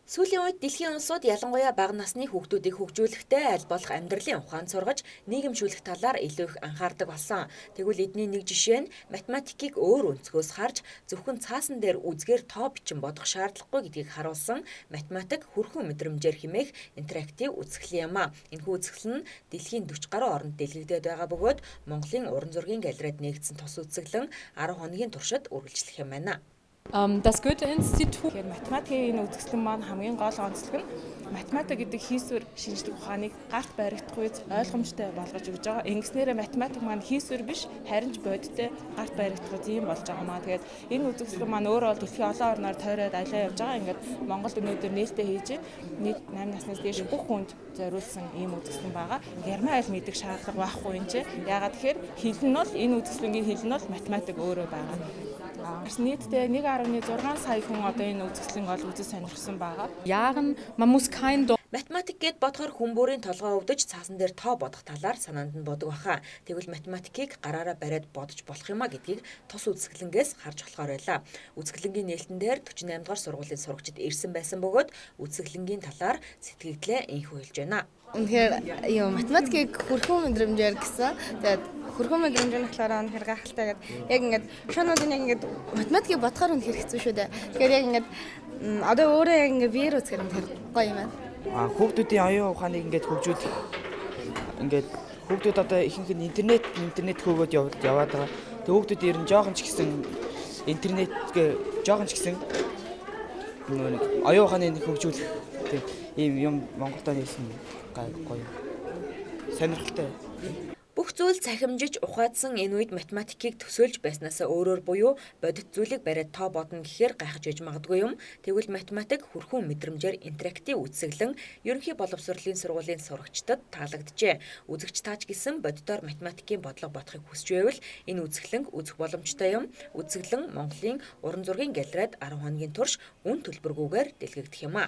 Сүүлийн үед дэлхийн улсууд ялангуяа бага насны хүүхдүүдийг хөгжүүлэхдээ аль болох амьдралын ухаан сургаж, нийгэмшүүлэх талаар илүү их анхаардаг болсон. Тэгвэл эдний нэг жишээ нь математикийг өөр өнцгөөс харж, зөвхөн цаасан дээр үзгээр тоо бичин бодох шаардлагагүй гэдгийг харуулсан математик хөрхөн мэдрэмжээр хэмээх интерактив үзэсгэлэн юм а. Энэхүү үзэсгэлэн нь дэлхийн 40 гаруй оронд дэлгэгдээд байгаа бөгөөд Монголын уран зургийн галерейд нээгдсэн тус үзэсгэлэн 10 хоногийн туршид үргэлжлэх юм байна. Das Goethe-Institut. Тэгэхээр математикийн энэ үзэсгэлэн маань хамгийн гол онцлог нь математик гэдэг хийсвэр шинжлэх ухааныг гарт баригдах үз ойлгомжтой болгож өгч байгаа. Ингэснээрээ математик маань хийсвэр биш, харин ч бодиттой гарт баригдах үз юм болж байгаа маа. Тэгээд энэ үзэсгэлэн маань өөрөө бол дэлхийн олон орноор тойроод аялаа явж байгаа. Ингээд Монголд өнөөдөр нээлттэй хийж байна. Нийт 8 наснаас дээш бүх хүнд зориулсан ийм үзэсгэлэн байгаа. Герман хэл мэдэх шаардлага байхгүй юм чи. Яагаад тэгэхээр хэл нь бол энэ үзэсгэлэнгийн хэл нь бол математик өөрөө байгаа. Нийтдээ 1.6 сая хүн одоо энэ үзэсгэлэн бол үзэж сонирхсан байгаа. Jahren man muss kein Математик гэд бодохоор хүн бүрийн толгой өвдөж цаасан дээр тоо бодох талаар санаанд нь бодог баха. Тэгвэл математикийг гараараа бариад бодож болох юм а гэдгийг тус үзэсгэлэнгээс харж болохоор байлаа. Үзэсгэлэнгийн нээлтэн дээр 48 дугаар сургуулийн сурагчид ирсэн байсан бөгөөд үзэсгэлэнгийн талаар сэтгэгдлээ инхүү хэлж байна. Үнэхээр юу математикийг хөрхөн мэдрэмжээр гэсэн. Тэгээд хөрхөн мэдрэмжээр нь болохоор үнэхээр гайхалтай гэдэг. Яг ингээд шонуудын яг ингээд математикийг бодохоор үнэхээр хэцүү шүү дээ. Тэгэхээр яг ингээд одоо өөрөө яг ингээд биеэр үзэхээр үнэхээр гоё юм байна. Хүүхдүүдийн оюун ухааныг ингээд хөгжүүлэх, ингээд хүүхдүүд одоо ихэнх нь интернет хөөгөөд яваад байгаа. Тэгээ хүүхдүүд ер нь жоохон ч гэсэн интернетгээ жоохон ч гэсэн нэг оюун ухааныг хөгжүүлэх тийм ийм юм Монголдо нээсэн гоё сонирхолтой. Бүх зүйл цахимжиж ухаадсан энэ үед математикийг төсөөлж байснаасаа өөрөөр буюу бодит зүйлийг бариад тоо бодно гэхээр гайхаж иж магадгүй юм. Тэгвэл математик хөрхөн мэдрэмжээр интерактив үзэсгэлэн ерөнхий боловсролын сургуулийн сурагчдад таалагджээ. Үзэгч таач гэсэн бодитоор математикийн бодлого бодохыг хүсч байвал энэ үзэсгэлэнг үзэх боломжтой юм. Үзэсгэлэн Монголын уран зургийн галерейд 10 хоногийн турш үн төлбөргүйгээр дэлгэгдэх юм а.